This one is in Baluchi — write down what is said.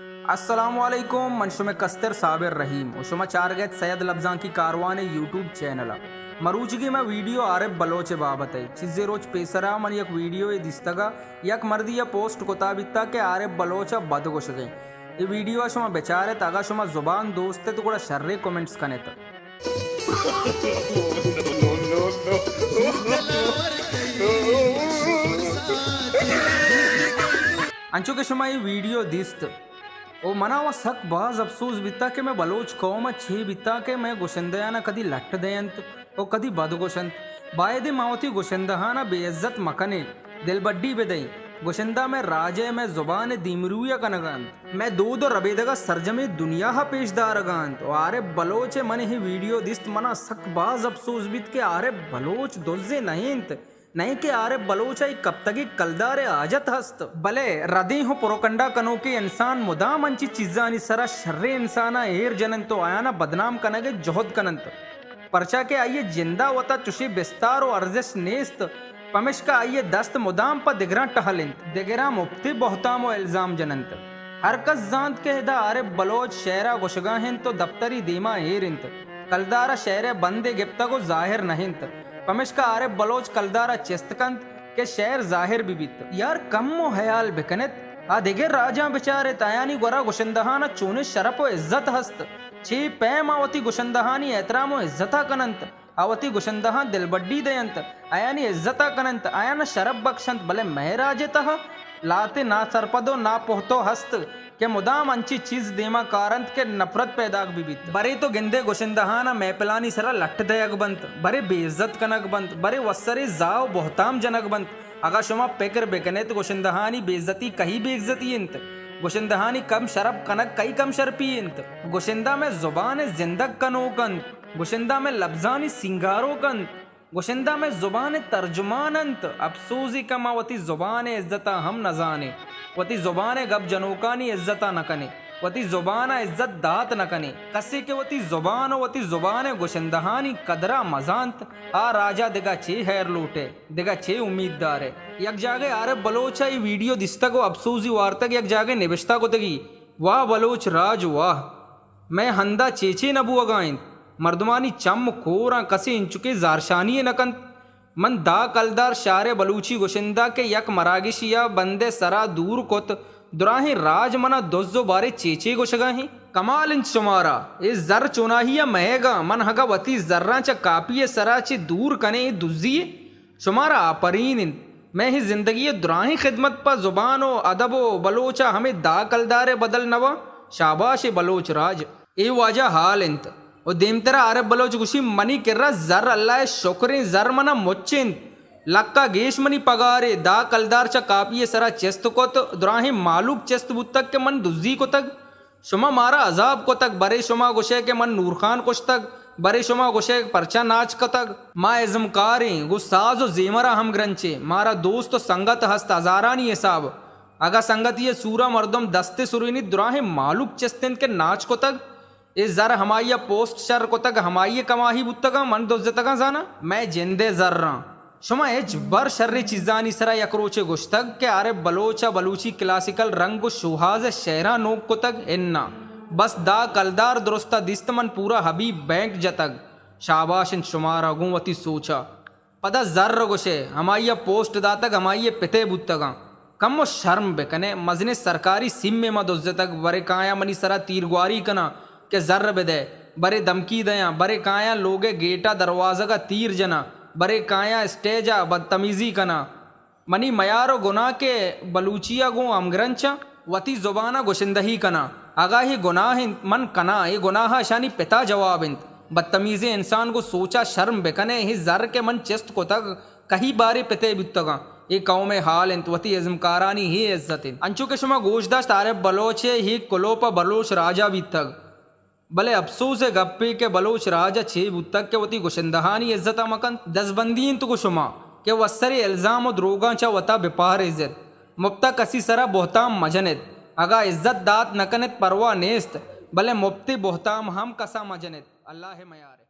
السلام علیکم، من شمئے کستر صابر رحیم و شما چارگیت سید لبزانکی کاروان یوٹیوب چینل ء۔ مروچیگی مئے ویڈیو عارف بلوچ ء بابت ء۔ چیزے روچ پیسرا من یک ویڈیو ء دیستگا، یک مردی ء پوسٹ کتا بیتا کہ عارف بلوچ ء بد گوشگیں۔ اے ویڈیو ء شما بچارت، اگاں شما زبان دوست ات گڑا شریں کمنٹس کنت۔ انچو کہ شما اے ویڈیو دیست، او منا و سک باز افسوس بیتا کہ مئے بلوچ قوم ء چے بیتا کہ مئے گشندہانا کدی لٹ دینت و کدی بد گوشنت۔ بایدیں ما وتی گشندہانا بے عزت مکنیں، دلبڈی بدئیں۔ گشندہ مئے راج ء مئے زبان ء دیمروی ء کنگا انت۔ مئے دود و ربیدگا سرجمیں دنیا ء پیش دارگا انت و عارف بلوچ ء من اے ویڈیو دیست، منا سک باز افسوس بیت کہ عارف بلوچ دزے نہ انت، نئیں کہ عارف بلوچ ء یک کپتگی کلدار ء حاجت ہست، بلے ردیں و پروکنڈا کنوکیں انسان مدام انچیں چیزانی سرا شریں انساناں ایر جننت و آیاناں بدنام کنگ ء جہد کننت۔ پرچا کہ آئی ء جندا وتا چشیں بستار و ارزشت نیست، پمشکا آئی ء دست مدام پہ دگراں ٹہل انت، دگراں مپتی بہتام و الزام جننت۔ ہر کس زانت کہ ادا عارف بلوچ شعرا گوشگا انت و دپتری دیما ایر انت، کلدارا شعر ء بندے گپتگ و ظاہر نہ انت، پمشکا عارف بلوچ کلدارا چست کنت کہ شعر ظاہر بہ بیت۔ یار کمو ہیال بکنت، آ دگہ راجاں بچارت، آیانی گورا گشندہانا چونیں شرپ و عزت ہست۔ چے پیم آ وتی گشندہانی احترام و عزتا کننت، آ وتی گشندہاں دلبڈی دینت، آیانی عزتا کننت، آیانا شرپ بخشنت، بلے مئے راج ء تہا لہتے ناسرپد و ناپہتو ہست کہ مدام انچیں چیز دیما کارنت کہ نفرت پیداک بہ بیت۔ برے تو گندئے گشندہانا محفلانی سرا لٹ دئیگ بنت، برے بے عزت کنگ بنت، برے وسرے زاہ و بہتام جنگ بنت۔ اگاں شما پکر بکنیت، گشندہانی بے عزتی کئی بے عزتی انت؟ گشندہانی کم شرپ کنگ کئی کم شرپی انت؟ گشندہ مئے زبان ء زندگ کنوک انت۔ گشندہ مئے لبزانی سینگاروک انت۔ گشندہ مئے زبان ء ترجمان انت۔ اپسوزی کہ ما وتی زبان ء عزت ء ہم نہ زانیں، وتی زبان ء گپ جنوکانی عزت ء نہ کنیں، وتی زبان ء عزت دات نہ کنیں۔ کسے کہ وتی زبان و وتی زبان ء گشندہانی قدر ء مزانت، آ راج ء دگہ چے ہیر لوٹئے؟ دگہ چے امیت دارئے؟ یک جاگہے عارف بلوچ ء اے ویڈیو دیستگ و اپسوزی وارتگ، یک جاگہے نبشتہ کتگی، واہ بلوچ راج واہ! مئے ہندا چے چے نہ بوہگا انت۔ مردمانی چم کور آں، کسے انچکیں زہرشانی یے نہ کنت۔ من دہ کلدار شعر ء بلوچی گشندہ کہ یک مراگشی ء بندئے سرا دور کت، دراہیں راج منا دز و بارے چے چے گوشگا ہیں۔ کمال انت شمارا، اے زر چوناہی ء مئیگاں، من اگاں وتی زراں چہ کاپی ء سرا چہ دور کنیں، اے دزی یے؟ شمارا آپرین انت۔ مئے اے زندگی ء دراہیں خدمت پہ زبان و ادب و بلوچ ء ہمے دہ کلدار ء بدل نہ باں۔ شاباش اے بلوچ راج۔ اے واجہ حال انت۔ و دیمترا عارف بلوچ گوشی، منی کرا زر اللہ ء شکریں زر منا مچ انت۔ لکا گیش منی پگارے، دہ کلدار چہ کاپی ء سرا چست کت، دراہیں مہلوک چست بوتگ کہ من دزی کتگ۔ شما مارا عذاب کتگ، برے شما گوشئے کہ من نورخان کشتگ، برے شما گوشئے پرچا ناچ کتگ۔ ما ازمکاریں، گوں ساز و زیمرا ہمگرنچیں، مارا دوست و سنگت ہست ہزارانی حساب۔ اگاں سنگتی ء سورا مردم دست سرینیت، دراہیں مہلوک چست انت کہ ناچ کتگ۔ اے زر ہمائی ء پوسٹ شر کتگ، ہمائی ء کماہی بوتگاں، من دزتگاں زاناں؟ مئے جندئے زراں۔ شما ہچ بر شریں چیزانی سرا یک روچے گوشتگ کہ عارف بلوچ ء بلوچی کلاسیکل رنگ و شوہاز ء شعراں نوک کتگ؟ اناں۔ بس دہ کلدار درستا دیست، من پورا حبیب بینک جتگ۔ شاباش انت شمارا گوں وتی سوچا۔ پدا زر گوشئے، ہمائی ء پوسٹ داتگ، ہمائی ء پتے بوتگاں۔ کمو شرم بکنئے، مزنیں سرکاری سیمے ما دزتگ، برے کایاں منی سرا تیرگواری کناں کہ زر بدئے، برے دمکی دیاں، برے کایاں لوگ ء گیٹ ء دروازگ ء تیر جناں، برے کایاں اسٹیج ء بدتمیزی کناں۔ منی میار و گناہ کہ بلوچی ء گوں ہمگرنچاں، وتی زبان ء گشندہی کناں۔ اگاں اے گناہ انت، من کناں، اے گناہ ء اشانی پتا جواب انت۔ بدتمیزیں انسان گوں سوچا شرم بکنئے، اے زر کہ من چست کتگ، کئی بارے پتے بوتگاں۔ اے قوم ء حال انت، وتی ازمکارانی اے عزت انت۔ انچو کہ شما گوش داشت عارف بلوچ ء اے کلوپ ء بلوچ راجا بیتگ۔ بلے اپسوز ء گپے کہ بلوچ راج ء چے بوتگ کہ وتی گشندہانی عزت ء مکنت۔ دزبندی انت گوں شما کہ وسرے الزام و دروگاں چہ وتا بپہریزت۔ مپتا کسی سرا بہتام مجنت۔ اگاں عزت دات نکنت پرواہ نیست، بلے مپتی بہتام ہم کسا مجنت۔ اللہ ء میارے۔